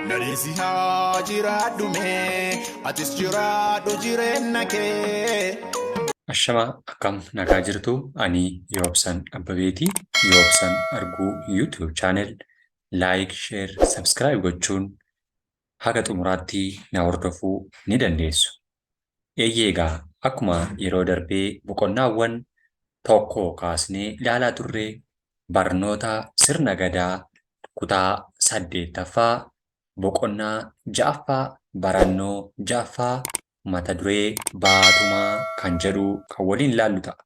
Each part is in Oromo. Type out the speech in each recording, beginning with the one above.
Nadiisi haa jiraadhu mee atis jiraadhu jireenya kee. Ashamaa akkam nagaa jirtu ani Yoobsan Abbabeeti. Yoobsan Arguu YouTube channel like, share, subscribe gochuun haga xumuraatti na hordofuu ni dandeessu. Eeyyee egaa akkuma yeroo darbee boqonnaawwan tokko kaasnee ilaalaa turre barnoota sirna gadaa kutaa 8ffaa boqonnaa 6ffaa barannoo 6ffaa mata duree baatumaa kan jedhu kan waliin ilaallu ta'a.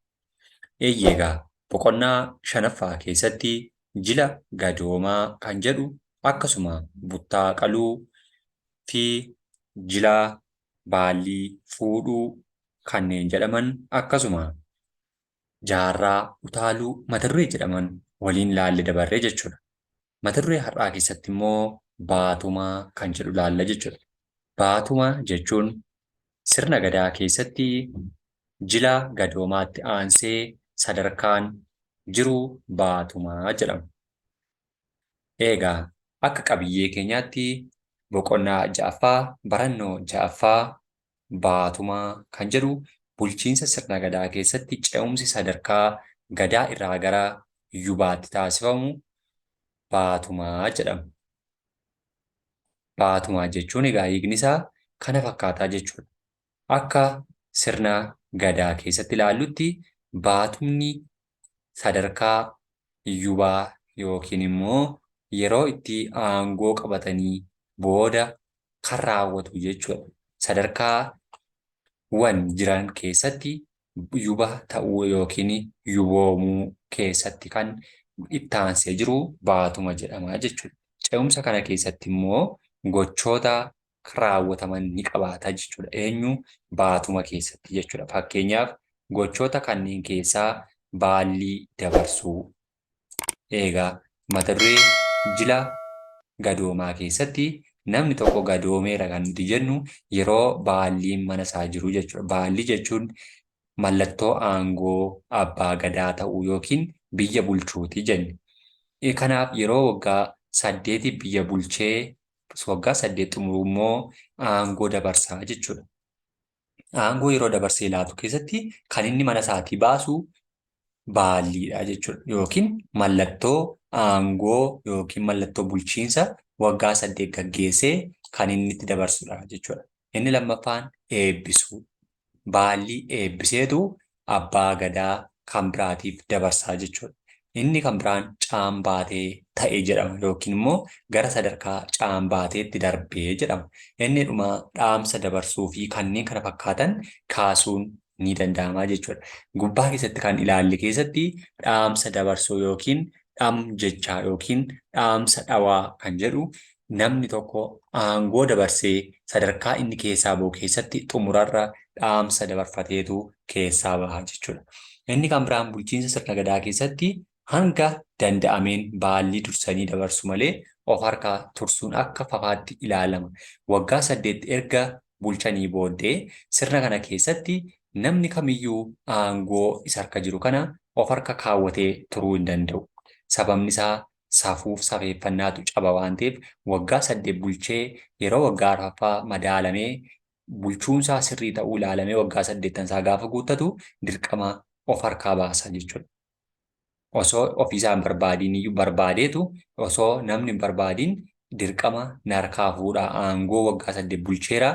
Eeyyee egaa boqonnaa 5ffaa keessatti jila gadoomaa kan jedhu akkasuma buttaa qaluu fi jila baallii fuudhuu kanneen jedhaman akkasuma jaarraa utaaluu mata duree jedhaman waliin laalle dabarree jechuudha. Mata duree har'aa keessatti immoo baatumaa kan jedhu laalla jechuudha. Baatumaa jechuun sirna gadaa keessatti jila gadoomaatti aansee sadarkaan jiru baatumaa jedhama. Eegaa akka qabiyyee keenyaatti boqonnaa 6ffaa barannoo 6ffaa Baatumaa kan jedhu bulchiinsa sirna Gadaa keessatti ce'umsi sadarkaa Gadaa irraa gara Yubaatti taasifamu Baatumaa jedhama. Baatumaa jechuun egaa hiikni isaa kana fakkaataa jechuudha. Akka sirna Gadaa keessatti ilaallutti Baatumni sadarkaa Yubaa yookiin immoo yeroo itti aangoo qabatanii booda kan raawwatu jechuudha. Sadarkaawwan jiran keessatti yuba ta'uu yookiin yuboomuu keessatti kan itti aansee jiru baatuma jedhama jechuudha. Ce'umsa kana keessatti immoo gochoota raawwataman ni qabaata jechuudha. Eenyu baatuma keessatti jechuudha. Fakkeenyaaf gochoota kanneen keessaa baallii dabarsuu. Eegaa mata duree jila gadoomaa keessatti namni tokko gadoomeera kan nuti jennu yeroo baalliin mana isaa jiru jechuudha. Baallii jechuun mallattoo aangoo abbaa gadaa ta'uu yookiin biyya bulchuuti jenne. Kanaaf yeroo waggaa saddeeti biyya bulchee waggaa 8 xumuru immoo aangoo dabarsaa jechuudha. Aangoo yeroo dabarsee laatu keessatti kan inni mana isaatii baasu baalliidha jechuudha. Yookiin mallattoo aangoo yookiin mallattoo bulchiinsa waggaa 8 gaggeessee kan inni itti dabarsudha jechuudha. Inni lammaffaan eebbisuu. Baallii eebbiseetu abbaa gadaa kan biraatiif dabarsaa jechuudha. Inni kan biraan caambaatee ta'e jedhama yookiin immoo gara sadarkaa caambaateetti darbee jedhama. Inni dhumaa dhaamsa dabarsuu fi kanneen kana fakkaatan kaasuun ni danda'ama jechuudha. Gubbaa keessatti kan ilaalle keessatti dhaamsa dabarsuu yookiin dham jechaa yookiin dhaamsa dhawaa kan jedhu namni tokko aangoo dabarsee sadarkaa inni keessaa bahu keessatti xumurarra dhaamsa dabarfateetu keessaa baha jechuudha. Inni kan biraan bulchiinsa sirna gadaa keessatti hanga danda'ameen baallii dursanii dabarsu malee of harkaa tursuun akka fafaatti ilaalama. Waggaa 8 erga bulchanii booddee sirna kana keessatti namni kamiyyuu aangoo isa harka jiru kana of harka kaawwatee turuu hin danda'u. Sababni isaa safuuf safeeffannaatu caba waan ta'eef waggaa 8 bulchee yeroo waggaa arfaffaa madaalamee bulchuunsaa sirrii ta'uu ilaalamee waggaa saddeettansaa gaafa guuttatu dirqama of harkaa baasa jechuudha. Osoo ofiisaa hin barbaadiin iyyuu barbaadeetu osoo namni hin barbaadiin dirqama narkaa fuudhaa aangoo waggaa 8 bulcheera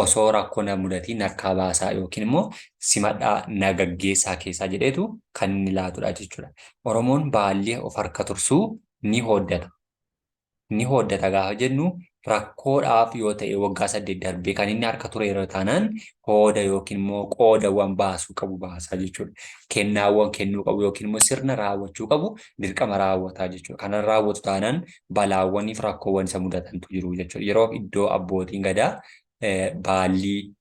osoo rakkoo na mudatiin narkaa baasaa yookiin immoo simadhaa na gaggeessaa keessaa jedheetu kan inni laatudha jechuudha. Oromoon baallii of harka tursuu ni hooddata. Ni hooddata gaafa jennu rakkoodhaaf yoo ta'e waggaa 8 darbee kan inni harka tureera taanaan hooda yookiin immoo qoodawwan baasuu qabu baasaa jechuudha. Kennaawwan kennuu qabu yookiin immoo sirna raawwachuu qabu dirqama raawwataa jechuudha. Kana raawwatu taanaan balaawwaniif rakkoowwan isa mudatantu jiru jechuudha. Yeroo iddoo abbootiin gadaa baallii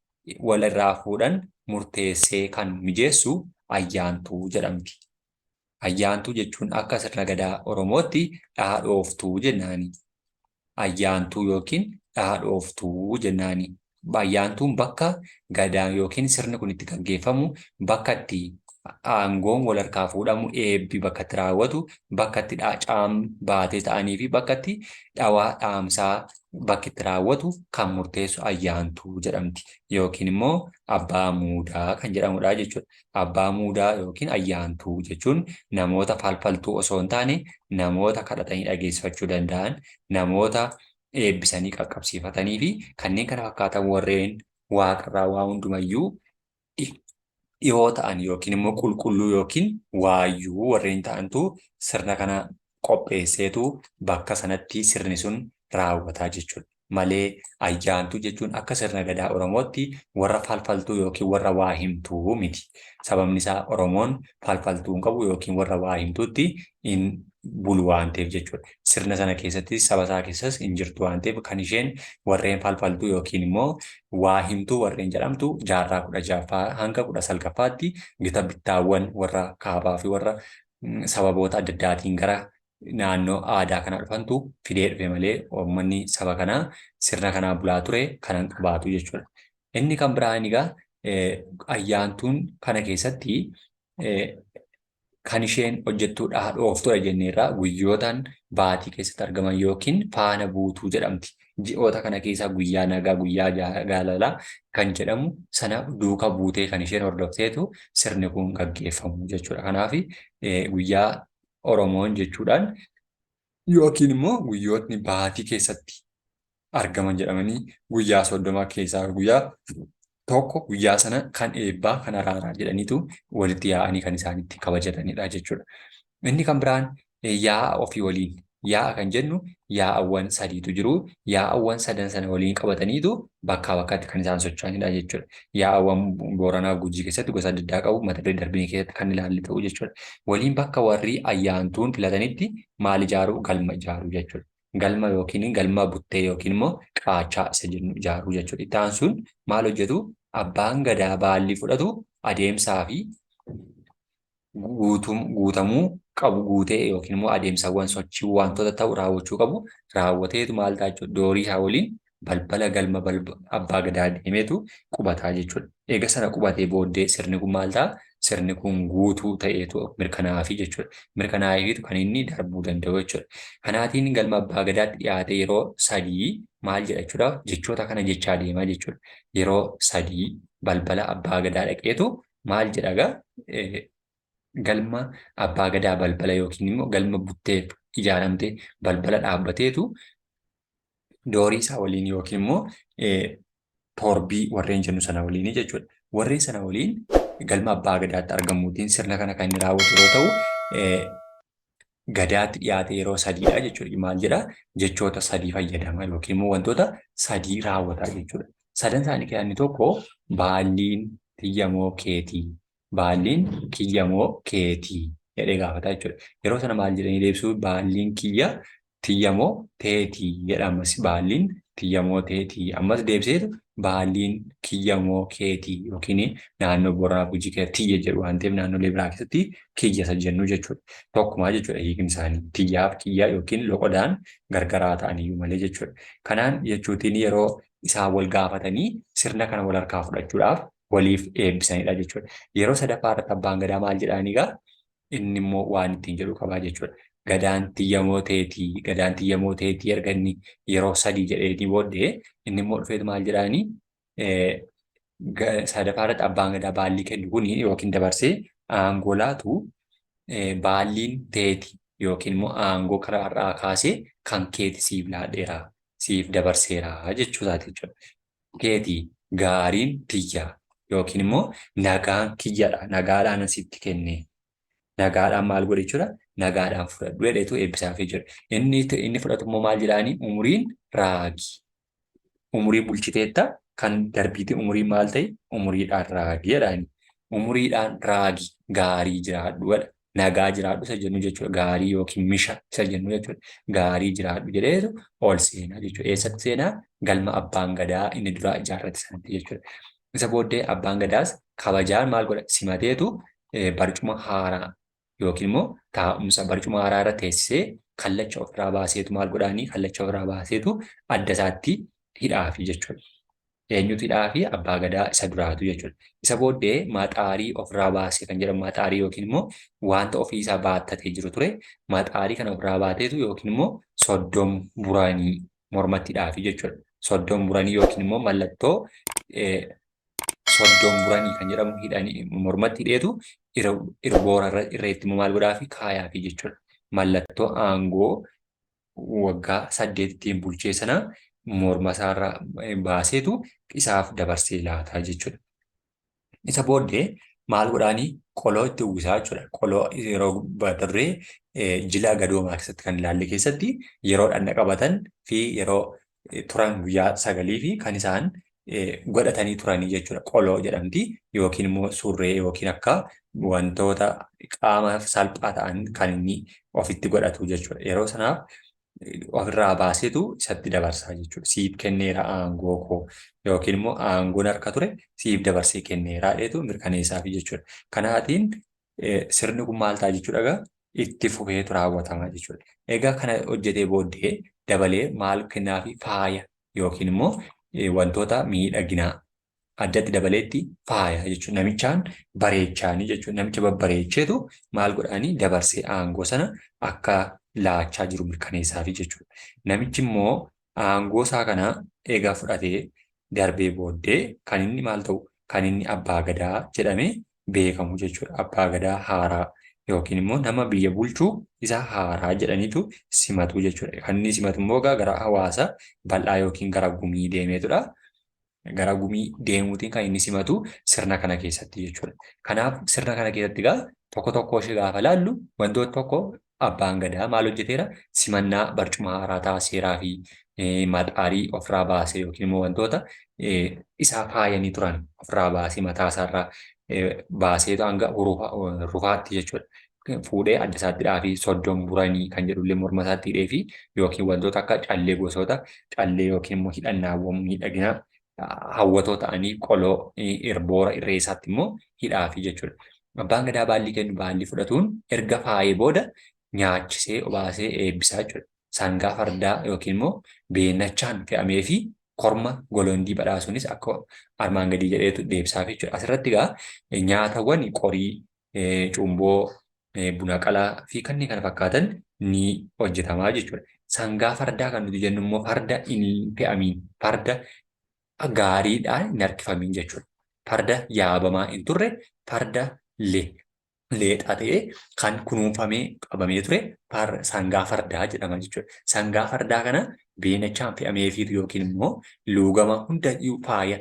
wal irraa fuudhan murteessee kan mijeessu ayyaantuu jedhamti. Ayyaantuu jechuun akka sirna gadaa Oromootti dhaha dhooftuu jennaani. Ayyaantuu yookiin dhaha dhooftuu jennaani. Ayyaantuun bakka gadaan yookiin sirni kun itti gaggeeffamu, bakka itti aangoon wal harkaa fuudhamu, eebbi bakka itti raawwatu, bakka itti caam baatee ta'anii fi bakka itti dhawaa dhaamsaa bakki itti raawwatu kan murteessu ayyaantuu jedhamti yookiin immoo abbaa muudaa kan jedhamudha jechuudha. Abbaa muudaa yookiin ayyaantuu jechuun namoota falfaltuu osoo hin taane namoota kadhatanii dhageessifachuu danda'an, namoota eebbisanii qaqqabsiifatanii fi kanneen kana fakkaatan warreen waaqarraa waa hundumayyuu dhiyoo ta'an yookiin immoo qulqulluu yookiin waayyuu warreen ta'antu sirna kana qopheesseetu bakka sanatti sirni sun raawwataa jechuudha. Malee ayyaantuu jechuun akka sirna gadaa Oromootti warra falfaltuu yookiin warra waa himtuu miti. Sababni isaa Oromoon falfaltuu hin qabu yookiin warra waa himtuutti hin bulu waan ta'eef jechuudha. Sirna sana keessatti saba isaa keessas hin jirtu waan ta'eef kan isheen warreen falfaltuu yookiin immoo waa himtuu warreen jedhamtu jaarraa 16ffaa hanga 19ffaatti gita bittaawwan warra kaabaa fi warra sababoota adda addaatiin gara naannoo aadaa kanaa dhufantu fidee dhufe malee uummanni saba kanaa sirna kanaa bulaa ture kanan qabaatu jechuudha. Inni kan biraan egaa ayyaantuun kana keessatti kan isheen hojjettu dhaha dhooftuudha jenneerra guyyootaan baatii keessatti argaman yookiin faana buutuu jedhamti. Ji'oota kana keessaa guyyaa nagaa guyyaa jaalalaa kan jedhamu sana duuka buutee kan isheen hordofteetu sirni kun gaggeeffamu jechuudha. Kanaaf guyyaa Oromoon jechuudhaan yookiin immoo guyyootni baatii keessatti argaman jedhamanii guyyaa 30 keessaa guyyaa tokko guyyaa sana kan eebbaa kan araaraa jedhaniitu walitti yaa'anii kan isaan itti kabajatanidha jechuudha. Inni kan biraan yaa'a ofii waliin yaa'a kan jennu yaa'awwan sadiitu jiru. Yaa'awwan sadan sana waliin qabataniitu bakkaa bakkatti kan isaan socho'anidha jechuudha. Yaa'awwan Booranaa Gujii keessatti gosa adda addaa qabu mata duree darbinii keessatti kan ilaalle ta'u jechuudha. Waliin bakka warri ayyaantuun filatanitti maal ijaaruu? Galma ijaaruu jechuudha. Galma yookiin galma buttee yookiin immoo qaachaa isa jennu ijaaruu jechuudha. Itti aansuun maal hojjetu? Abbaan gadaa baallii fudhatu adeemsaa fi guutamuu qabu guutee yookiin immoo adeemsawwan sochii wantoota ta'u raawwachuu qabu raawwateetu maal ta'a jechuudha. Doorii isaa waliin balbala galma abbaa gadaa deemeetu qubataa jechuudha. Eega sana qubatee booddee sirni kun maal ta'a? Sirni kun guutuu ta'eetu mirkanaa'aafi jechuudha. Mirkanaa'eefiitu kan inni darbuu danda'u jechuudha. Kanaatiin galma abbaa gadaatti dhiyaatee yeroo sadii maal jedha jechuudha? Jechoota kana jechaa deemaa jechuudha. Yeroo sadii balbala abbaa gadaa dhaqeetu maal jedha egaa? Galma abbaa gadaa balbala yookiin immoo galma butteef ijaaramte balbala dhaabbateetu doorii isaa waliin yookiin immoo torbii warreen jennu sana waliin jechuudha. Warreen sana waliin galma abbaa gadaatti argamuutiin sirna kana kan inni raawwatu yeroo ta'u, gadaatti dhiyaate yeroo sadiidha jechuudha. Maal jedha? Jechoota sadii fayyadama yookiin immoo wantoota sadii raawwata jechuudha. Sadan isaanii keessaa inni tokko baalliin tiyyamoo keetii, baalliin kiyyamoo keetii jedhee gaafata jechuudha. Yeroo sana maal jedhanii deebisuu? Baalliin kiyya tiyyamoo teetii jedha ammas baalliin tiyyamoo teetii ammas deebiseetu baalliin kiyyamoo keetii yookiin naannoo Booranaa Gujii keessatti tiyya jedhu waan ta'eef naannolee biraa keessatti kiyya isa jennu jechuudha. Tokkumaa jechuudha hiikni isaanii tiyyaaf kiyya yookiin loqodaan gargaraa ta'aniyyuu malee jechuudha. Kanaan jechuutiin yeroo isaan wal gaafatanii sirna kana wal harkaa fudhachuudhaaf waliif eebbisanidha jechuudha. Yeroo sadaffaa irratti abbaan gadaa maal jedhaanii egaa inni immoo waan ittiin jedhu qabaa jechuudha. Gadaan tiyyamoo teetii, gadaan tiyyamoo teetii erga inni yeroo sadii jedheetii booddee inni immoo dhufeetu maal jedhaanii sadaffaa irratti abbaan gadaa baallii kennu kuni yookiin dabarsee aangoo laatu baalliin teeti yookiin immoo aangoo karaa irraa kaasee kan keeti siif laadheera siif dabarseera jechuu isaati jechuudha. Keeti gaariin tiyya yookiin immoo nagaan kiyyadha nagaadhaan sitti kenne nagaadhaan maal godhe jechuudha nagaadhaan fudhadhu jedheetu eebbisaafii jira. Inni fudhatu immoo maal jedhaanii umuriin raagi umurii bulchiteetta kan darbiitii umurii maal ta'e umuriidhaan raagi jedhaani. Umuriidhaan raagi gaarii jiraadhu jedha. Nagaa jiraadhu isa jennu jechuudha. Gaarii yookiin misha isa jennu jechuudha. Gaarii jiraadhu jedheetu ol seenaa jechuudha. Eessatti seenaa? Galma abbaan gadaa inni duraa ijaarrate sanatti jechuudha. Isa booddee abbaan gadaas kabajaan maal godha? Simateetu barcuma haaraa yookiin immoo taa'umsa barcuma haaraa irra teessisee kallacha ofirraa baaseetu maal godhaanii? Kallacha ofirraa baaseetu adda isaatti hidhaafi jechuudha. Eenyutu hidhaafi? Abbaa gadaa isa duraatu jechuudha. Isa booddee maxaarii ofirraa baasee kan jedhamu maxaarii yookiin immoo wanta ofii isaa baattatee jiru ture maxaarii kana ofirraa baateetu yookiin immoo soddom buraanii mormatti hidhaafi jechuudha. Soddoon buranii yookiin immoo mallattoo soddoon buranii kan jedhamu hidhanii mormatti hidheetu irboora irreetti immoo maal godhaafi kaayaafi jechuudha. Mallattoo aangoo waggaa 8 ittiin bulchee sana morma isaarraa baaseetu isaaf dabarsee laataa jechuudha. Isa booddee maal godhaanii qoloo itti uwwisaa jechuudha. Qoloo yeroo mata duree jila gadoomaa keessatti kan ilaalle keessatti yeroo dhaqna qabatan fi yeroo turan guyyaa sagalii fi kan isaan godhatanii turanii jechuudha. Qoloo jedhamti yookiin immoo surree yookiin akka wantoota qaama salphaa ta'an kan inni ofitti godhatu jechuudha. Yeroo sanaaf ofirraa baaseetu isatti dabarsaa jechuudha. Siif kenneera aangoo koo yookiin immoo aangoon harka ture siif dabarsee kenneera jedheetu mirkaneessaafi jechuudha. Kanaatiin sirni kun maal ta'a jechuudha egaa itti fufeetu raawwatama jechuudha. Egaa kana hojjetee booddee dabalee maal kennaafi faaya yookiin immoo wantoota miidhaginaa addatti dabaleetti faaya jechuudha. Namichaan bareechaanii jechuudha. Namicha babbareecheetu maal godhaanii dabarsee aangoo sana akka laachaa jiru mirkaneessaafi jechuudha. Namichi immoo aangoo isaa kana egaa fudhatee darbee booddee kan inni maal ta'u kan inni abbaa gadaa jedhamee beekamu jechuudha. Abbaa gadaa haaraa yookiin immoo nama biyya bulchuu isa haaraa jedhaniitu simatu jechuudha. Kan inni simatu immoo gara hawaasa bal'aa yookiin gara gumii deemeetudha. Gara gumii deemuutiin kan inni simatu sirna kana keessatti jechuudha. Kanaaf sirna kana keessatti egaa tokko tokkoo ishee gaafa laallu wantoota tokko abbaan gadaa maal hojjeteera? Simannaa barcuma haaraa taasiseeraa fi maxaarii ofirraa baasee yookiin immoo wantoota isaa faayanii turan ofirraa baasee mataa isaarraa baaseetu hanga rufaatti jechuudha. Fuudhee adda isaatti dhaafii soddom buranii kan jedhullee morma isaatti hidhee fi yookiin wantoota akka callee gosoota callee yookiin immoo hidhannaawwan miidhaginaa hawwatoo ta'anii qoloo irboora irree isaatti immoo hidhaafi jechuudha. Abbaan gadaa baallii kennu baallii fudhatuun erga faayee booda nyaachisee obaasee eebbisaa jechuudha. Sangaa fardaa yookiin immoo beennachaan fe'amee fi korma golondii badhaasuunis akka armaan gadii jedheetu deebisaaf jechuudha. Asirratti egaa nyaatawwan qorii, cumboo, buna qalaa fi kanneen kana fakkaatan ni hojjetamaa jechuudha. Sangaa fardaa kan nuti jennu immoo farda hin fe'amiin, farda gaariidhaan hin harkifamiin jechuudha. Farda yaabamaa hin turre, farda leexaa ta'ee kan kunuunfamee qabamee ture sangaa fardaa jedhama jechuudha. Sangaa fardaa kana beenachaan fe'ameefiitu yookiin immoo luugama hunda faaya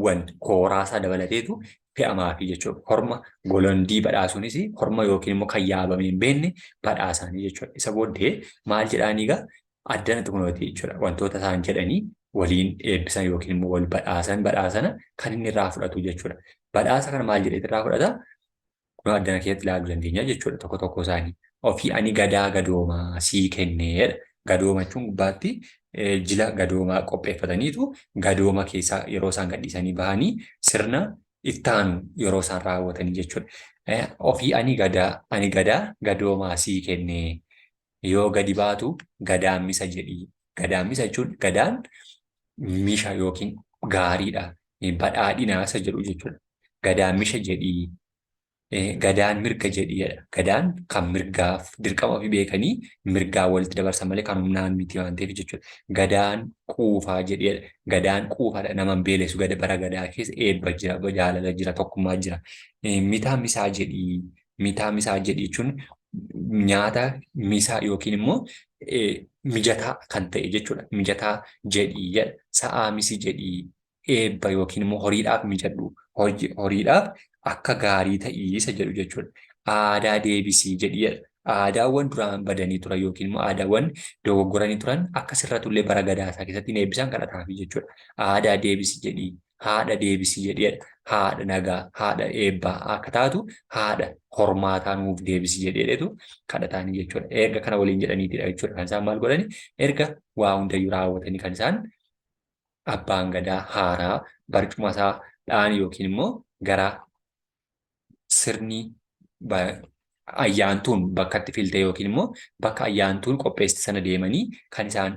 wan kooraasaa dabalateetu fe'amaafi jechuudha. Korma golondii badhaasuunis korma yookiin immoo kan yaabamee hin beekne badhaasaanii jechuudha. Isa booddee maal jedhaanii egaa addanatti kunooti jechuudha. Wantoota isaan jedhanii waliin eebbisan yookiin immoo wal badhaasan badhaasana kan inni irraa fudhatu jechuudha. Badhaasa kana maal jedhee irraa fudhata? Kunoo addana keessatti ilaaluu dandeenya jechuudha tokko tokko isaanii. Ofii ani gadaa gadoomaa sii kenneedha. Gadooma jechuun gubbaatti jila gadoomaa qopheeffataniitu gadooma keessaa yeroo isaan gadhiisanii bahanii sirna ittaanu yeroo isaan raawwatanii jechuudha. Ofii ani gadaa ani gadaa gadoomaa sii kennee yoo gadi baatu gadaan misa jedhii. Gadaan misa jechuun gadaan misha yookiin gaariidha. Badhaadhina isa jedhu jechuudha. Gadaan misha jedhii. Gadaan mirga jedhii jedha. Gadaan kan mirgaaf dirqama ofii beekanii mirgaa walitti dabarsan malee kan humnaan miti waan ta'eef jechuudha. Gadaan quufaa jedhii jedha. Gadaan quufaadha nama hin beelessu gada bara gadaa keessa eebba jira, jaalala jira, tokkummaa jira. Mitaa misaa jedhii. Mitaa misaa jedhii jechuun nyaata misaa yookiin immoo mijataa kan ta'e jechuudha. Mijataa jedhii jedha. Sa'aa misi jedhii. Eebba yookiin immoo horiidhaaf mijadhu. Horiidhaaf akka gaarii ta'ii isa jedhu jechuudha. Aadaa deebisii jedhii jedha. Aadaawwan duraan badanii turan yookiin immoo aadaawwan dogoggoranii turan akka sirratullee bara gadaa isaa keessatti hin eebbisan kadhataafi jechuudha. Aadaa deebisi jedhii, haadha deebisi jedhii jedha. Haadha nagaa, haadha eebbaa akka taatu haadha hormaataa nuuf deebisi jedhee jedhetu kadhataanii jechuudha. Erga kana waliin jedhaniitidha jechuudha. Kan isaan maal godhani? Erga waa hundayyuu raawwatanii kan isaan abbaan gadaa haaraa barcuma isaa dhaan yookiin immoo gara sirni ayyaantuun bakka itti filte yookiin immoo bakka ayyaantuun qopheessite sana deemanii kan isaan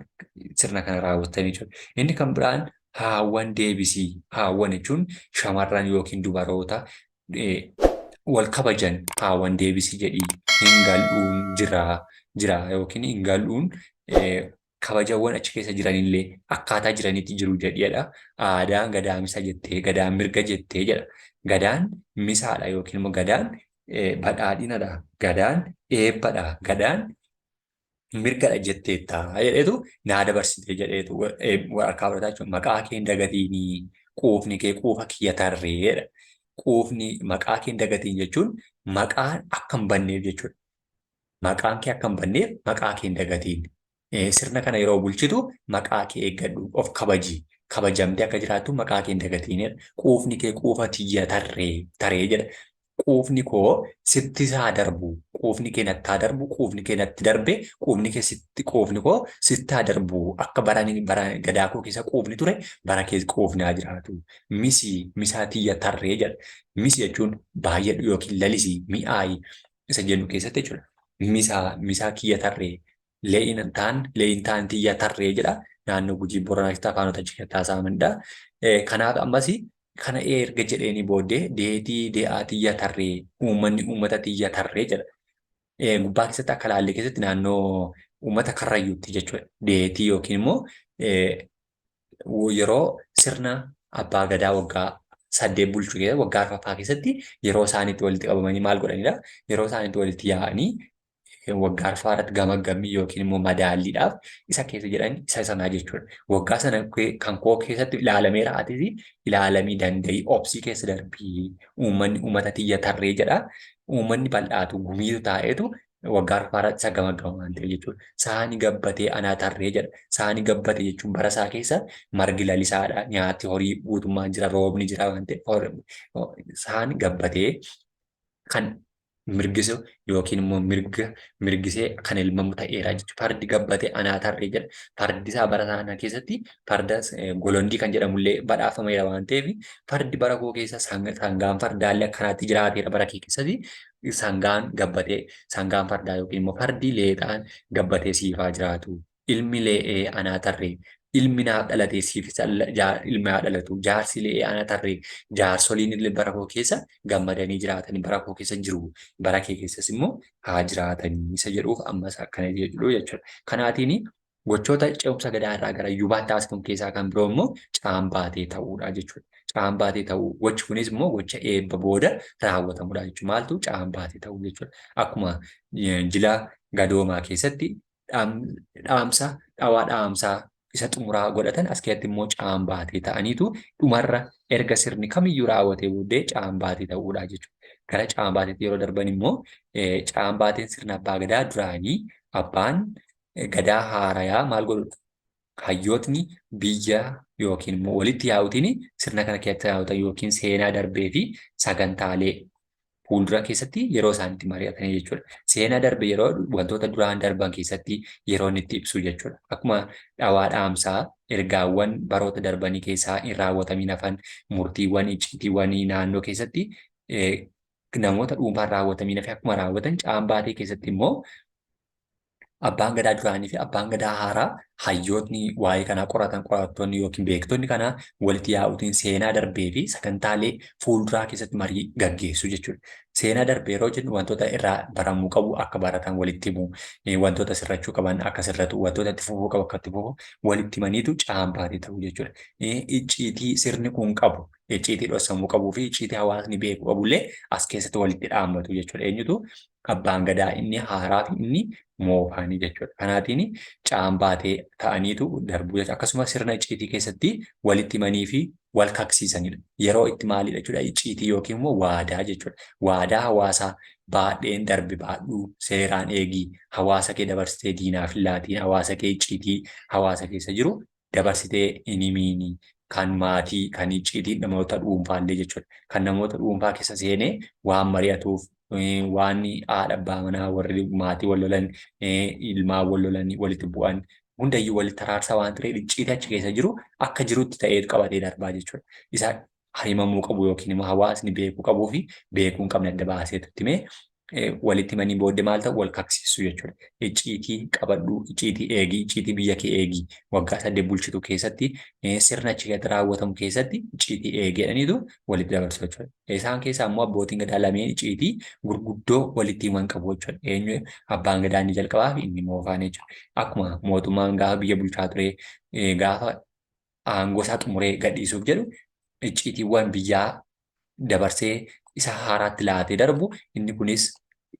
sirna kana raawwatan jechuudha. Inni kan biraan haawwan deebisii. Haawwan jechuun shamarran yookiin dubaroota wal kabajan haawwan deebisii jedhii hin gal'uun jira jira yookiin hin gal'uun Kabajawwan achi keessa jiranillee akkaataa jiranitti jiru jedheedha. Aadaan gadaa misa jettee, gadaan mirga jettee jedha. Gadaan misaadha yookiin immoo gadaan badhaadhinadha. Gadaan eebbadha. Gadaan mirgadha jetteetta jedheetu naa dabarsite jedheetu waraqaa fudhataa jechuudha. Maqaa kee hin dagatiinii quufni kee quufa kiyya tarree jedha. Quufni maqaa kee hin dagatiin jechuun maqaan akka hin banneef jechuudha. Maqaan kee akka hin banneef maqaa kee hin dagatiin. Sirna kana yeroo bulchitu maqaa kee eeggadhu, of kabaji. Kabajamtee akka jiraattu maqaa kee hin dagatiin. Quufni kee quufa tiyya tarree taree jedha. Quufni koo sitti haa darbu, quufni kee natti haa darbu, quufni kee natti darbe, quufni kee sitti quufni koo sitti haa darbu. Akka bara bara gadaa koo keessa quufni ture bara kees quufni haa jiraatu. Misi misaa tiyya tarree jedha. Misi jechuun baay'adhu yookiin lalisi mi'aayi isa jennu keessatti jechuudha. Misaa misaa kiyya tarree lee'in taan lee'in taan tiyya tarree jedha. Naannoo Gujii Booranaa keessatti afaanota achi keessatti haasa'amanidha. Kanaaf ammas kana erga jedheenii booddee deetii dee'aa tiyya tarree uummanni uummata tiyya tarree jedha. Gubbaa keessatti akka laallee keessatti naannoo uummata Karrayyuutti jechuudha. Deetii yookiin immoo yeroo sirna abbaa gadaa waggaa 8 bulchu keessatti waggaa arfaffaa keessatti yeroo isaaniitti walitti qabamanii maal godhanidha? Yeroo isaaniitti walitti yaa'anii waggaa arfaffaa irratti gamaggammii yookiin immoo madaalliidhaaf isa keessa jedhan isa sanaa jechuudha. Waggaa sana kan koo keessatti ilaalameera atis ilaalamii danda'i obsii keessa darbii uummanni uummata tiyya tarree jedha. Uummanni bal'aatu gumiitu taa'eetu waggaa arfaffaa irratti isa gamaggama waan ta'eef jechuudha. Saani gabbatee anaa tarree jedha. Saani gabbate jechuun bara isaa keessa margi lalisaadha. Nyaati horii guutummaan jira, roobni jira waan ta'eef saani gabbatee kan mirgisu yookiin immoo mirga mirgisee kan elmamu ta'eera jechuudha. Fardi gabbate anaa tarree jedha. Fardi isaa bara sana keessatti farda golondii kan jedhamullee badhaafameera waan ta'eef fardi bara koo keessa sangaan fardaallee akkanaatti jiraateera bara kee keessatti sangaan gabbatee sangaan fardaa yookiin immoo fardi leexaan gabbatee siifaa jiraatu. Ilmi lee'ee anaa tarree ilmi naaf dhalatee siif ilmi haa dhalatu jaarsi lee'ee anaa tarree jaarsoliin illee bara koo keessa gammadanii jiraatanii bara koo keessa jiru bara kee keessas immoo haa jiraatanii isa jedhuuf ammas akkana jedhu jechuudha. Kanaatiin gochoota ce'umsa gadaa irraa gara yuubaatti taasifamu keessaa kan biroo immoo caambaatee ta'uudha jechuudha. Caambaatee ta'uu gochi kunis immoo gocha eebba booda raawwatamudha jechuudha. Maaltu caambaatee ta'uu jechuudha. Akkuma jila gadoomaa keessatti dhaamsa dhawaa dhaamsaa isa xumuraa godhatan as keessatti immoo caambaatee ta'aniitu dhumarra erga sirni kamiyyuu raawwatee booddee caambaatee ta'uudha jechuudha. Gara caambaateetti yeroo darban immoo caambaateen sirna abbaa gadaa duraanii abbaan gadaa haarayaa maal godhudha? Hayyootni biyya yookiin immoo walitti yaa'uutiin sirna kana keessatti raawwatan yookiin seenaa darbee fi sagantaalee fuuldura keessatti yeroo isaan itti mari'atanii jechuudha. Seenaa darbe yeroo wantoota duraan darban keessatti yeroo inni itti ibsu jechuudha. Akkuma dhawaa dhaamsaa ergaawwan baroota darbanii keessaa hin raawwatamiin hafan murtiiwwan icciitiiwwan naannoo keessatti namoota dhuunfaan raawwatamiin hafe akkuma raawwatan caambaatee keessatti immoo Abbaan Gadaa duraanii fi Abbaan Gadaa haaraa hayyootni waa'ee kanaa qoratan qorattoonni yookiin beektonni kanaa walitti yaa'uutiin seenaa darbee fi sagantaalee fuulduraa keessatti marii gaggeessu jechuudha. Seenaa darbee yeroo jennu wantoota irraa baramuu qabu akka baratan walitti himu, wantoota sirrachuu qaban akka sirratu, wantoota itti fufuu qabu akka itti fufu walitti himaniitu caambaatee ta'u jechuudha. Icciitii sirni kun qabu, icciitii dhoksamuu qabuu fi icciitii hawaasni beekuu qabullee as keessatti walitti dhaammatu jechuudha. Eenyutu abbaan gadaa inni haaraa fi inni moofaanii jechuudha. Kanaatiin caambaatee ta'aniitu darbuu jechuudha. Akkasumas sirna icciitii keessatti walitti himanii fi wal kaksiisanidha. Yeroo itti maalidha jechuudha icciitii yookiin immoo waadaa jechuudha. Waadaa hawaasaa baadheen darbe baadhuu seeraan eegii hawaasa kee dabarsitee diinaaf hin laatiin hawaasa kee icciitii hawaasa keessa jiru dabarsitee hin himiini kan maatii kan icciitii namoota dhuunfaallee jechuudha. Kan namoota dhuunfaa keessa seenee waan mari'atuuf waan haadha abbaa manaa warri maatii wal lolan ilmaan wal lolan walitti bu'an hundayyuu walitti araarsaa waan tureef icciitii achi keessa jiru akka jirutti ta'ee qabatee darbaa jechuudha. Isa himamuu qabu yookiin immoo hawaasni beekuu qabuu fi beekuu hin qabne adda baaseetu itti himee Walitti himanii booddee maal ta'u? Wal kaksiisu jechuudha. Icciitii qabadhu, icciitii eegi, icciitii biyya kee eegi. Waggaa 8 bulchitu keessatti, sirna achi keessatti raawwatamu keessatti icciitii eegi jedhaniitu walitti dabarsu jechuudha. Isaan keessaa immoo abbootiin gadaa lameen icciitii gurguddoo walitti himan qabu jechuudha. Eenyu? Abbaan gadaa inni jalqabaa fi inni moofaan jechuudha. Akkuma mootummaan gaafa biyya bulchaa ture, gaafa aangoo isaa xumuree gadhiisuuf jedhu icciitiiwwan biyyaa dabarsee isa haaraatti laatee darbu, inni kunis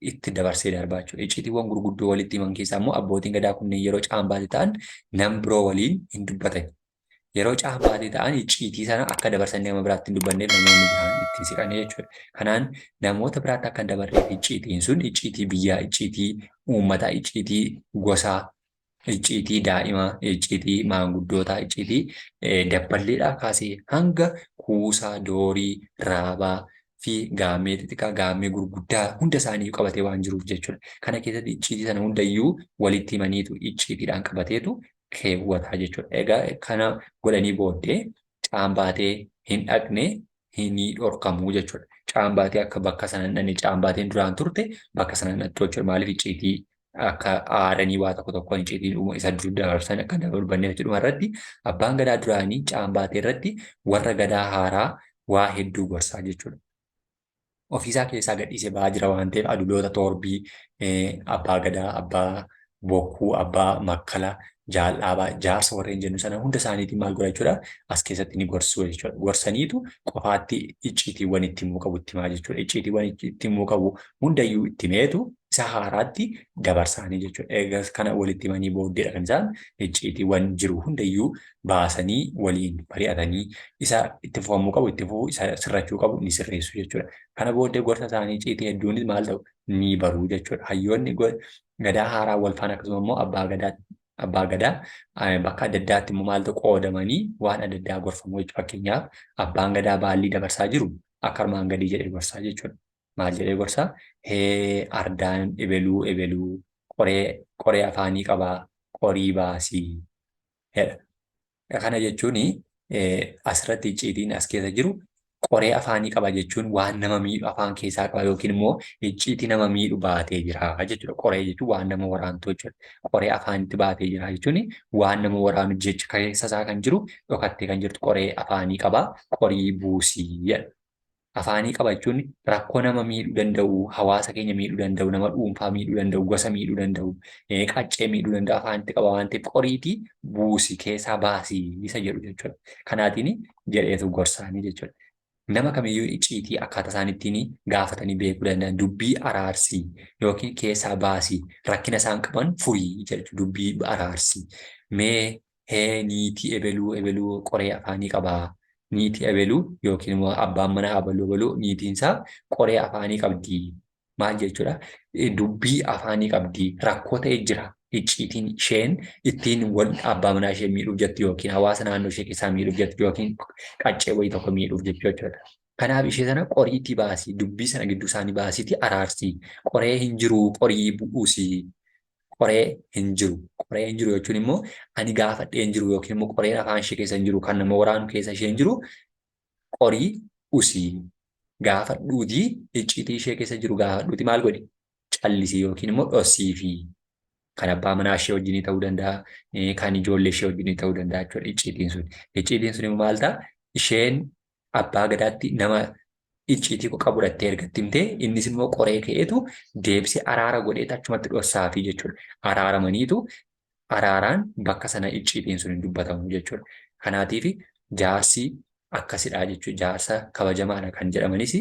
itti dabarsee darbaa jechuudha. Icciitiiwwan gurguddoo walitti himan keessaa immoo abbootiin gadaa kunneen yeroo caambaatee ta'an nam biroo waliin hin dubbatan. Yeroo caambaatee ta'an icciitii sana akka dabarsanii nama biraatti hin dubbanneef namoonni biraan itti siqanii jechuudha. Kanaan namoota biraatti akka hin dabarreef icciitiin sun icciitii biyyaa, icciitii uummataa, icciitii gosaa, icciitii daa'imaa, icciitii maanguddootaa, icciitii dabballeedhaa kaasee hanga kuusaa, doorii, raabaa fi gaammee xixiqqaa, gaammee gurguddaa hunda isaanii qabatee waan jiruuf jechuudha. Kana keessatti icciitii sana hundayyuu walitti himaniitu icciitiidhaan qabateetu keewwataa jechuudha. Egaa kana godhanii booddee caambaatee hin dhaqne hin dhorkamuu jechuudha. Caambaatee akka bakka sana hin dhaqne, caambaateen duraan turte bakka sana hin dhaqxu jechuudha. Maaliif? Icciitii akka aadanii waa tokko tokkoon icciitii isa dur dabarsan akka darbanneef jedhuma irratti abbaan gadaa duraanii caambaatee irratti warra gadaa haaraa waa hedduu gorsaa jechuudha. Ofiisaa keessaa gadhiisee ba'aa jira waan ta'eef, aduloota toorbii, abbaa gadaa, abbaa bokkuu, abbaa makkala, jaal'aabaa, jaarsa warreen jennu sana hunda isaaniitiin maal godha jechuudha? As keessatti ni gorsu jechuudha. Gorsaniitu qofaatti icciitiiwwan itti himuu qabu itti himaa jechuudha. Icciitiiwwan itti himuu qabu hundayyuu itti himeetu isa haaraatti dabarsaanii jechuudha. Eegas kana walitti himanii booddeedha kan isaan icciitiiwwan jiru hundayyuu baasanii waliin mari'atanii isa itti fufamuu qabu itti fufuu, isa sirrachuu qabu ni sirreessu jechuudha. Kana booddee gorsa isaanii icciitii hedduunis maal ta'u? Ni baruu jechuudha. Hayyoonni gadaa haaraa wal faana, akkasuma immoo abbaa gadaa bakka adda addaatti immoo maal ta'u? Qoodamanii waan adda addaa gorfamu jechuudha. Fakkeenyaaf, abbaan gadaa baallii dabarsaa jiru akka armaan gadii jedhee gorsaa jechuudha. Maal jedhee gorsaa? Hee, ardaan ebeluu ebeluu qoree afaanii qabaa, qorii baasii jedha. Kana jechuun asirratti icciitiin as keessa jiru, qoree afaanii qaba jechuun waan nama miidhu afaan keessaa qaba yookiin immoo icciitii nama miidhu baatee jira jechuudha. Qoree jechuun waan nama waraantu jechuudha. Qoree afaanitti baatee jira jechuun waan nama waraanu jecha keessa isaa kan jiru, dhokattee kan jirtu qoree afaanii qaba, qorii buusii jedha. Afaanii qaba jechuun rakkoo nama miidhuu danda'u, hawaasa keenya miidhuu danda'u, nama dhuunfaa miidhuu danda'u, gosa miidhuu danda'u, qaccee miidhuu danda'u afaanitti qaba waan ta'eef qoriitii buusi, keessaa baasii isa jedhu jechuudha. Kanaatiin jedheetu gorsaanii jechuudha. Nama kamiyyuu icciitii akkaataa isaan ittiin gaafatanii beekuu danda'an, dubbii araarsii yookiin keessaa baasii, rakkina isaan qaban furii jechuudha. Dubbii araarsii. Mee, hee, niitii ebeluu ebeluu qoree afaanii qabaa. Niitii ebeluu yookiin immoo abbaan manaa abaluu ebeluu niitiin isaa qoree afaanii qabdi. Maal jechuudha? Dubbii afaanii qabdi. Rakkoo ta'e jira. Icciitiin isheen ittiin wal abbaa manaa ishee miidhuuf jettu yookiin hawaasa naannoo ishee keessaa miidhuuf jettu yookiin qaccee wayii tokko miidhuuf jettu jechuudha. Kanaaf ishee sana qoriitii baasii, dubbii sana gidduu isaanii baasiitii araarsii. Qoree hin jiru, qorii bu'uusii. Qoree hin jiru. Qoree hin jiru jechuun immoo ani gaafadhee hin jiru yookiin immoo qoreen afaan ishee keessa hin jiru, kan nama waraanu keessa ishee hin jiru, qorii usii. Gaafadhuutii, icciitii ishee keessa jiru gaafadhuutii maal godhi? Callisii yookiin immoo dhossiifi. Kan abbaa manaa ishee wajjinii ta'uu danda'a, kan ijoollee ishee wajjinii ta'uu danda'a jechuudha icciitiin sun. Icciitiin sun immoo maal ta'a? Isheen abbaa gadaatti nama icciitii qabu dhattee erga itti himtee, innis immoo qoree ka'eetu deebisee araara godheetu achumatti dhossaafii jechuudha. Araaramaniitu araaraan bakka sana icciitiin sun hin dubbatamu jechuudha. Kanaatiif jaarsi akkasidha jechuudha. Jaarsa kabajamaadha kan jedhamanis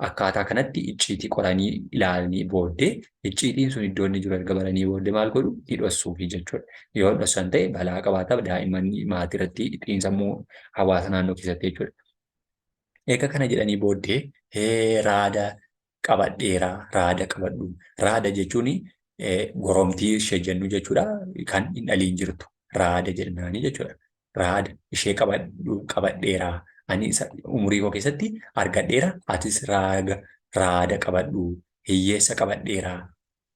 akkaataa kanatti icciitii qoranii ilaalanii booddee, icciitiin sun iddoo inni jiru erga baranii booddee maal godhu? Ni dhossuufi jechuudha. Yoo dhossan ta'e balaa qabaata daa'imman maatii irratti, xiinsammuu hawaasa naannoo keessatti jechuudha. Egaa kana jedhanii booddee, hee, raada qabadheera, raada qabadhu. Raada jechuun goromtii ishee jennu jechuudha. Kan hin dhaliin jirtu raada jennaani jechuudha. Raada ishee qabadhu, qabadheera. Ani isa umurii koo keessatti argadheera. Atis raada qabadhu. Hiyyeessa qabadheera.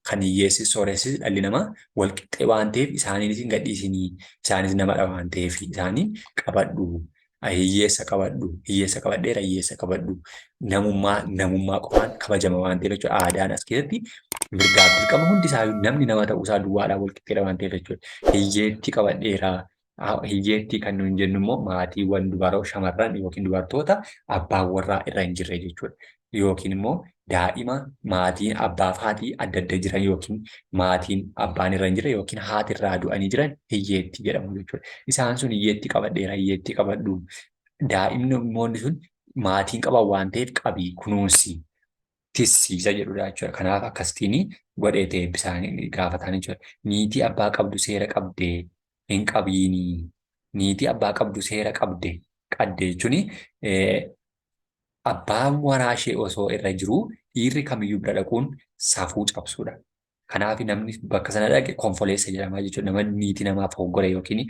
Kan hiyyeessi sooressis dhalli namaa wal qixxee waan ta'eef isaaniinis hin gadhiisinii. Isaanis namadha waan ta'eef isaanii qabadhu. Hiyyeessa qabadhu, hiyyeessa qabadheera, hiyyeessa qabadhu. Namummaa namummaa qofaan kabajama waan ta'eef jechuudha. Aadaan as keessatti mirgaaf dirqama hundi isaa namni nama ta'uu isaa duwwaadhaan wal qixxeedha waan ta'eef jechuudha. Hiyyeetti qabadheera. Hiyyeettii kan nuyi jennu immoo maatiiwwan dubaroo shamarran yookiin dubartoota abbaan warraa irra hin jirre jechuudha. Yookiin immoo daa'ima maatiin abbaa fi haatii adda adda jiran yookiin maatiin abbaan irra hin jirre yookiin haati irraa du'anii jiran hiyyeettii jedhamu jechuudha. Isaan sun hiyyeettii qabadheera, hiyyeettii qabadhu. Daa'imni immoonni sun maatiin qaban waan ta'eef qabii kunuunsi tissiisa jedhudha jechuudha. Kanaaf akkasitiin godhee ta'e eebbisaanii gaafatan jechuudha. Niitii abbaa qabdu seera qabdee hin qabiinii. Niitii abbaa qabdu seera qabde qadde jechuun abbaan waraa ishee osoo irra jiruu dhiirri kamiyyuu bira dhaquun safuu cabsuudha. Kanaaf namni bakka sana dhaqe konfoleessa jedhama jechuudha. Nama niitii namaa foggore yookiin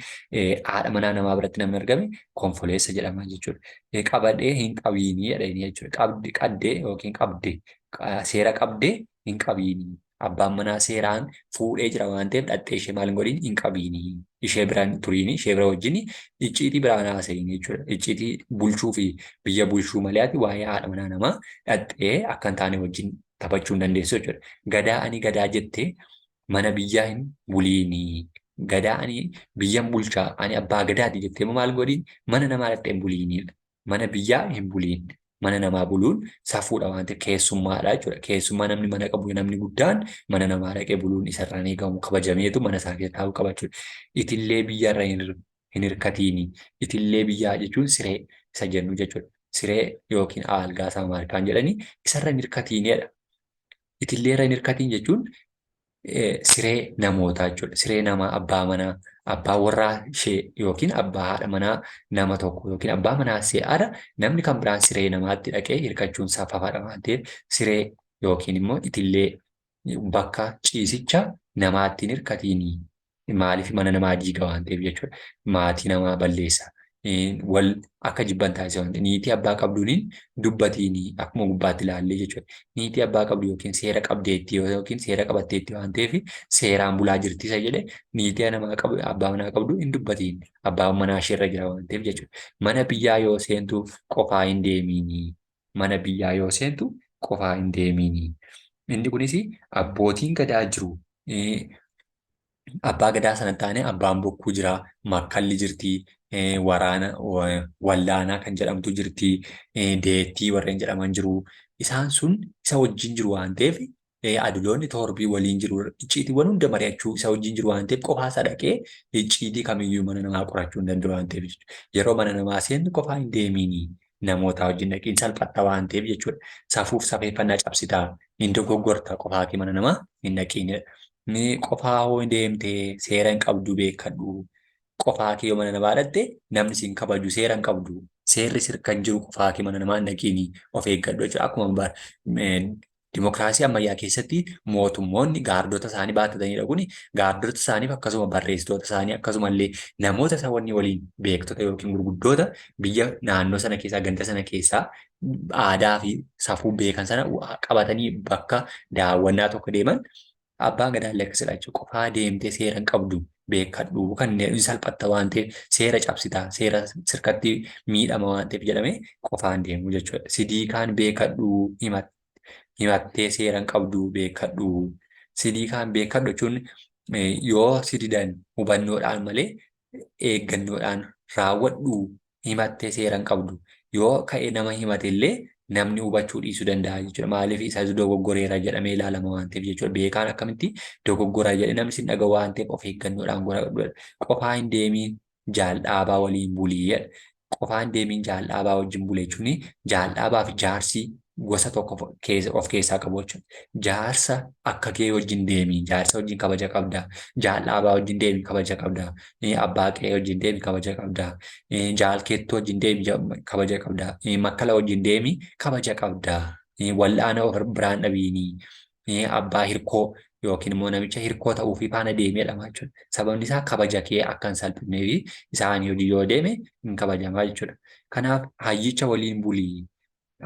haadha manaa namaa biratti namni argame konfoleessa jedhama jechuudha. Qabadhee hin qabiinii jedhanii jechuudha. Qabdi qaddee yookiin qabde seera qabdee hin qabiinii. Abbaan manaa seeraan fuudhee jira waan ta'eef dhaxxee ishee maal hin godhin hin qabiinii. Ishee bira hin turiini ishee bira wajjin icciitii biraan haasa'iin jechuudha. Icciitii bulchuu fi biyya bulchuu malee ati waa'ee haadha manaa namaa dhaxxee akka hin taane wajjin taphachuu hin dandeessu jechuudha. Gadaa ani gadaa jettee mana biyyaa hin buliinii. Gadaa ani biyyan bulchaa ani abbaa gadaati jettee maal godhiin mana namaa dhaxxee hin buliinii. Mana biyyaa hin buliin. Mana namaa buluun safuudha waan ta'eef keessummaadha jechuudha. Keessummaa namni mana qabu namni guddaan mana namaa dhaqee buluun isarraa hin eegamu kabajameetu mana isaa keessa taa'uu qaba jechuudha. Itillee biyyarra hin hirkatiini. Itillee biyyaa jechuun siree isa jennu jechuudha. Siree yookiin aalgaa isaa maal jedhanii isarra hin hirkatiinidha. Itillee irra hin hirkatiin jechuun siree namootaa jechuudha. Siree namaa abbaa manaa, abbaa warraa ishee yookiin abbaa haadha manaa nama tokko yookiin abbaa manaa ishee ala namni kan biraan siree namaatti dhaqee hirkachuun safafaadha waan ta'eef siree yookiin immoo itillee bakka ciisicha namaatti hin hirkatiini. Maaliif mana namaa diiga waan ta'eef jechuudha. Maatii namaa balleessa. Wal akka jibban taasisa waan ta'eef. Niitii abbaa qabduun dubbatiini akkuma gubbaatti ilaallee jechuudha. Niitii abbaa qabdu yookiin seera qabdeetti yookiin seera qabatteetti waan ta'eef seeraan bulaa jirti isa jedhe niitii namaa qabu abbaa manaa qabdu hin dubbatiin. Abbaan manaa isheerra jira waan ta'eef jechuudha. Mana biyyaa yoo seentu qofaa hin deemiini. Mana biyyaa yoo seentu qofaa hin deemiini. Inni kunis abbootiin gadaa jiru. Abbaa gadaa sana taane abbaan bokkuu jira, makkalli jirti, waraana wallaanaa kan jedhamtu jirti, deettii warreen jedhaman jiru. Isaan sun isa wajjin jiru waan ta'eef aduloonni torbii waliin jiru. Icciitiiwwan hunda mari'achuu isa wajjin jiru waan ta'eef qofaa isaa dhaqee icciitii kamiyyuu mana namaa qorachuu hin danda'u waan ta'eef yeroo mana namaa seentu qofaa hin deemiini. Namoota wajjin dhaqiin salphatta waan ta'eef jechuudha. Safuuf safeeffannaa cabsitaa hin dogoggorta qofaa kee mana namaa hin dhaqiinidha. Ni qofaa hoo deemtee seera hin qabdu beekadhu. Qofaa kee yoo mana namaa dhatte namni siin kabaju seera hin qabdu. Seerri sirka hin jiru qofaa kee mana namaa hin dhaqiini of eeggadhu jechuudha. Akkuma dimokiraasii ammayyaa keessatti mootummoonni gaardota isaanii baattatanii dhaquni gaardota isaaniif akkasuma barreessitoota isaanii akkasumallee namoota isa wanni waliin beektota yookiin gurguddoota biyya naannoo sana keessaa ganda sana keessaa aadaa fi safuu beekan sana qabatanii bakka daawwannaa tokko deeman abbaan gadaallee akkasidha jechuudha. Qofaa deemtee seera hin qabdu beekadhu kan inni salphatta waan ta'eef seera cabsita seera sirkatti miidhama waan ta'eef jedhamee qofaan deemu jechuudha. Sidii kaan beekadhu himattee seera hin qabdu beekadhu. Sidii kaan beekadhu jechuun yoo si didan hubannoodhaan malee eeggannoodhaan raawwadhu himattee seera hin qabdu. Yoo ka'e nama himate illee namni hubachuu dhiisuu danda'a jechuudha. Maaliif isa dogoggoreera jedhamee ilaalama waan ta'eef jechuudha. Beekaan akkamitti dogoggoraa jedhee namni sin dhaga'u waan ta'eef of eeggannoodhaan godha. Qofaa hin deemiin jaal dhaabaa waliin bulii jedha. Qofaa hin deemiin jaal dhaabaa wajjin bule jechuun jaal dhaabaa fi jaarsi gosa tokko of keessaa qabu jechuudha. Jaarsa akka kee wajjin deemi, jaarsa wajjin kabaja qabda. Jaal dhaabaa wajjin deemi kabaja qabda. Abbaa qe'ee wajjin deemi kabaja qabda. Jaalkeettuu wajjin deemi kabaja qabda. Makkala wajjin deemi kabaja qabda. Wal'aana of biraan dhabiini. Abbaa hirkoo yookiin immoo namicha hirkoo ta'uufii faana deemee jedhama jechuudha. Sababni isaa kabaja kee akka hin salphifnee fi isaanii hojii yoo deeme hin kabajamaa jechuudha. Kanaaf hayyicha waliin bulii.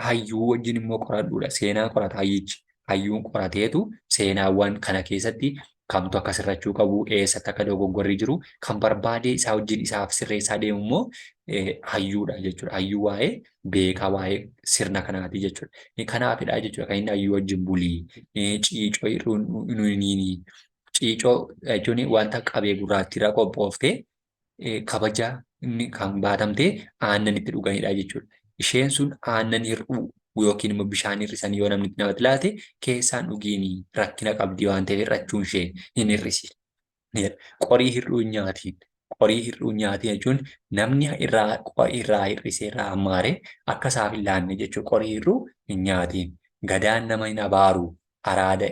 Hayyuu wajjin immoo qoradhuudha. Seenaa qorata hayyichi. Hayyuun qorateetu seenaawwan kana keessatti Kamtu akka sirrachuu qabu, eessatti akka dogoggorri jiru kan barbaadee isaa wajjin isaaf sirreessaa deemu immoo hayyuudha jechuudha. Hayyuu waa'ee beekaa waa'ee sirna kanaati jechuudha. Kanaafidha jechuudha kan inni hayyuu wajjin bulii ciicoo hir'uun ciicoo jechuun wanta qabee gurraattiirraa qophooftee kabaja inni kan baatamtee aannan itti dhuganidha jechuudha. Isheen sun aannan hir'uu yookiin immoo bishaan hir'isan yoo namni namatti laate keessaan dhugiini rakkina qabdi waan ta'eef hir'achuun ishee hin hir'isi. Qorii hir'uu hin nyaatiin. Qorii hir'uu hin nyaatiin jechuun namni irraa irraa hir'isee irraa hammaare akka isaaf hin laanne jechuudha. Qorii hir'uu hin nyaatiin. Gadaan nama hin abaaru. Araada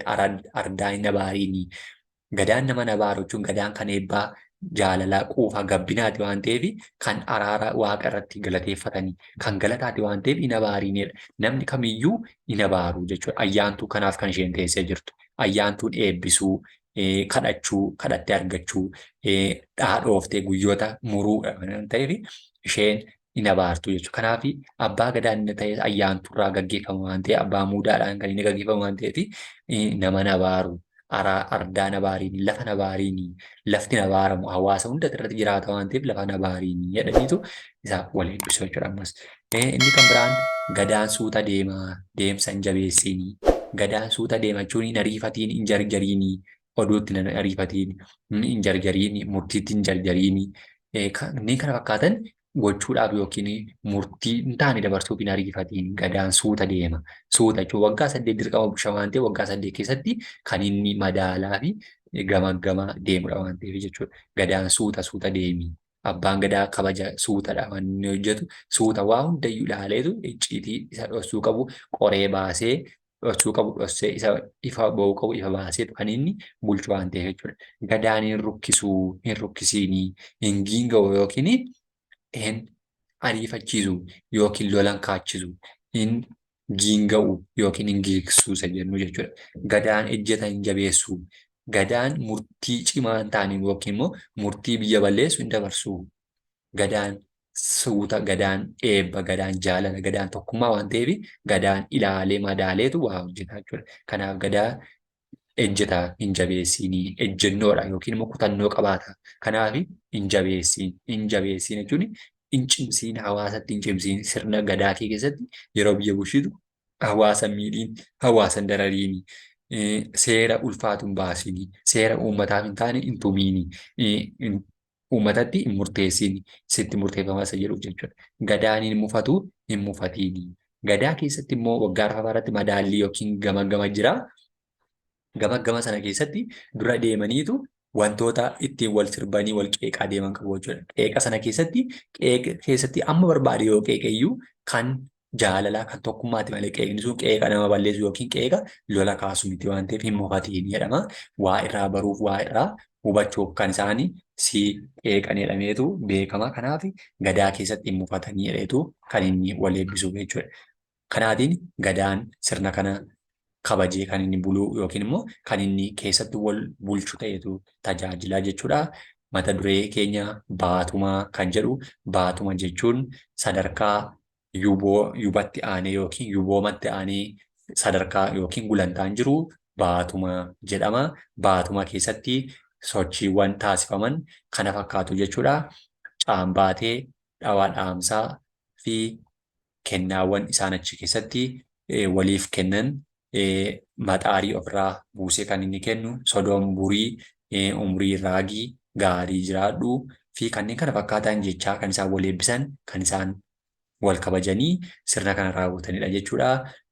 ardaa hin abaariini. Gadaan nama hin abaaru jechuun gadaan kan eebbaa jaalalaa quufaa gabbinaati waan ta'eef kan araara waaqa irratti galateeffatanii kan galataati waan ta'eef hin abaariinidha. Namni kamiyyuu hin abaaru jechuudha. Ayyaantuu kanaaf kan isheen teessee jirtu. Ayyaantuun eebbisuu, kadhachuu, kadhattee argachuu, dhaadhooftee guyyoota muruu waan ta'eef isheen hin abaartu jechuudha. Kanaaf abbaa gadaa inni ta'e ayyaanturraa gaggeeffama waan ta'eef abbaa muudaadhaan kan inni gaggeeffamu waan ta'eef nama hin abaaru. Ardaa hin abaariini, lafa hin abaariini, lafti hin abaaramu hawaasa hunda irratti jiraata waan ta'eef lafa hin abaariini jedhaniitu isaaf wal eebbisu jechuudha ammas. Inni kan biraan gadaan suuta deema, deemsa hin jabeessiini. Gadaan suuta deema jechuun hin ariifatiin, hin jarjariini, oduutti hin ariifatiin, hin jarjariini, murtiitti hin jarjariini. Kanneen kana fakkaatan gochuudhaaf yookiin murtii hin taane dabarsuuf hin ariifatiin gadaan suuta deema. Suuta jechuun waggaa 8 dirqama bulcha waan ta'eef waggaa 8 keessatti kan inni madaalaa fi gamaggama deemudha waan ta'eef jechuudha. Gadaan suuta suuta deemi. Abbaan gadaa kabaja suutadha waan inni hojjetu. Suuta waa hundayyuu ilaaleetu icciitii isa dhoksuu qabu qoree baasee dhoksuu qabu dhoksee isa ifa ba'uu qabu ifa baaseetu kan inni bulchu waan ta'eef jechuudha. Gadaan hin rukkisuu, hin rukkisiinii, hin giinga'u yookiin hin ariifachiisu yookiin lolan kaachisu, hin giinga'u yookiin hin giigsu isa jennu jechuudha. Gadaan ejjeta hin jabeessu. Gadaan murtii cimaa hin taane yookiin immoo murtii biyya balleessu hin dabarsu. Gadaan suuta, gadaan eebba, gadaan jaalala, gadaan tokkummaa waan ta'eef gadaan ilaalee madaaleetu waa hojjeta jechuudha. Kanaaf gadaa ejjeta hin jabeessiinii, ejjennoodha yookiin immoo kutannoo qabaata. Kanaaf hin jabeessiin, hin jabeessiin jechuun hin cimsiin, hawaasatti hin cimsiin sirna gadaa kee keessatti yeroo biyya bulchitu hawaasa hin miidhiin, hawaasa hin darariini, seera ulfaatu hin baasiini, seera uummataaf hin taane hin tumiini, uummatatti hin murteessiin sitti murteeffama isa jedhuuf jechuudha. Gadaan hin mufatu hin mufatiini. Gadaa keessatti immoo waggaa arfaffaa irratti madaallii yookiin gamaggama jira. Gamaggama sana keessatti dura deemaniitu wantoota ittiin wal sirbanii wal qeeqaa deeman qabu jechuudha. Qeeqa sana keessatti qeeqa keessatti amma barbaade yoo qeeqe iyyuu kan jaalalaa kan tokkummaati malee qeeqni sun qeeqa nama balleessu yookiin qeeqa lola kaasu miti waan ta'eef hin mufatiin jedhama. Waa irraa baruuf waa irraa hubachuuf kan isaan si qeeqan jedhameetu beekama. Kanaaf gadaa keessatti hin mufatanii jedheetu kan inni wal eebbisu jechuudha. Kanaatiin gadaan sirna kana kabajee kan inni bulu yookiin immoo kan inni keessatti wal bulchu ta'etu tajaajila jechuudha. Mata duree keenya baatumaa kan jedhu baatuma jechuun sadarkaa yuboo yubatti aanee yookiin yuboomatti aanee sadarkaa yookiin gulantaan jiru baatuma jedhama. Baatuma keessatti sochiiwwan taasifaman kana fakkaatu jechuudha. Caambaatee, dhawaa dhaamsaa fi kennaawwan isaan achi keessatti waliif kennan maxaarii ofirraa buusee kan inni kennu sodoom burii, umrii raagii, gaarii jiraadhu fi kanneen kana fakkaatan jechaa kan isaan wal eebbisan kan isaan wal kabajanii sirna kana raawwatanidha jechuudha.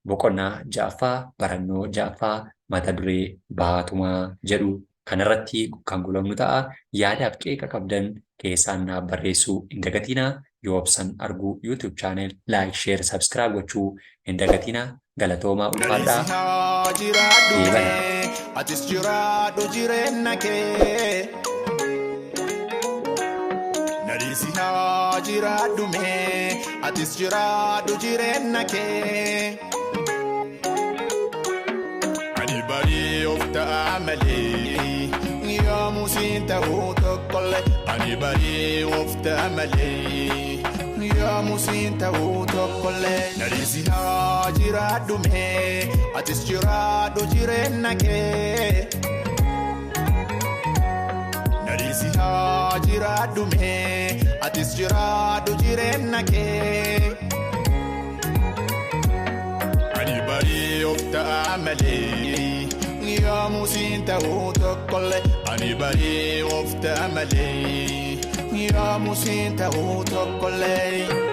Boqonnaa 6ffaa barannoo 6ffaa mata duree baatumaa jedhu kanarratti kan golabnu ta'a. Yaadaaf qeeqa qabdan keessaan naaf barreessuu hin dagatinaa. Yoobsan Arguu YouTube channel like, share, subscribe gochuu hin dagatinaa. Galatoomaa ulfaadhaa. Nalisi haa jiraadhu Deebana. mee atis jiraadhu jireenya kee. Nalisi haa jiraadhu mee atis jiraadhu jireenya kee. Ani barii of ta'a malee yoomuu siin ta'uu tokkollee. Ani barii of ta'a malee yoomuu siin ta'uu tokkollee. Nalisi haa jiraadhu mee atis jiraadhu jireenya kee. Ani si haa jiraadhu mee atis jiraadhu jireenya kee. Ani barii of ta'a malee yoomuu siin ta'uu tokkollee. Ani barii of ta'a malee yoomuu siin ta'uu tokkollee.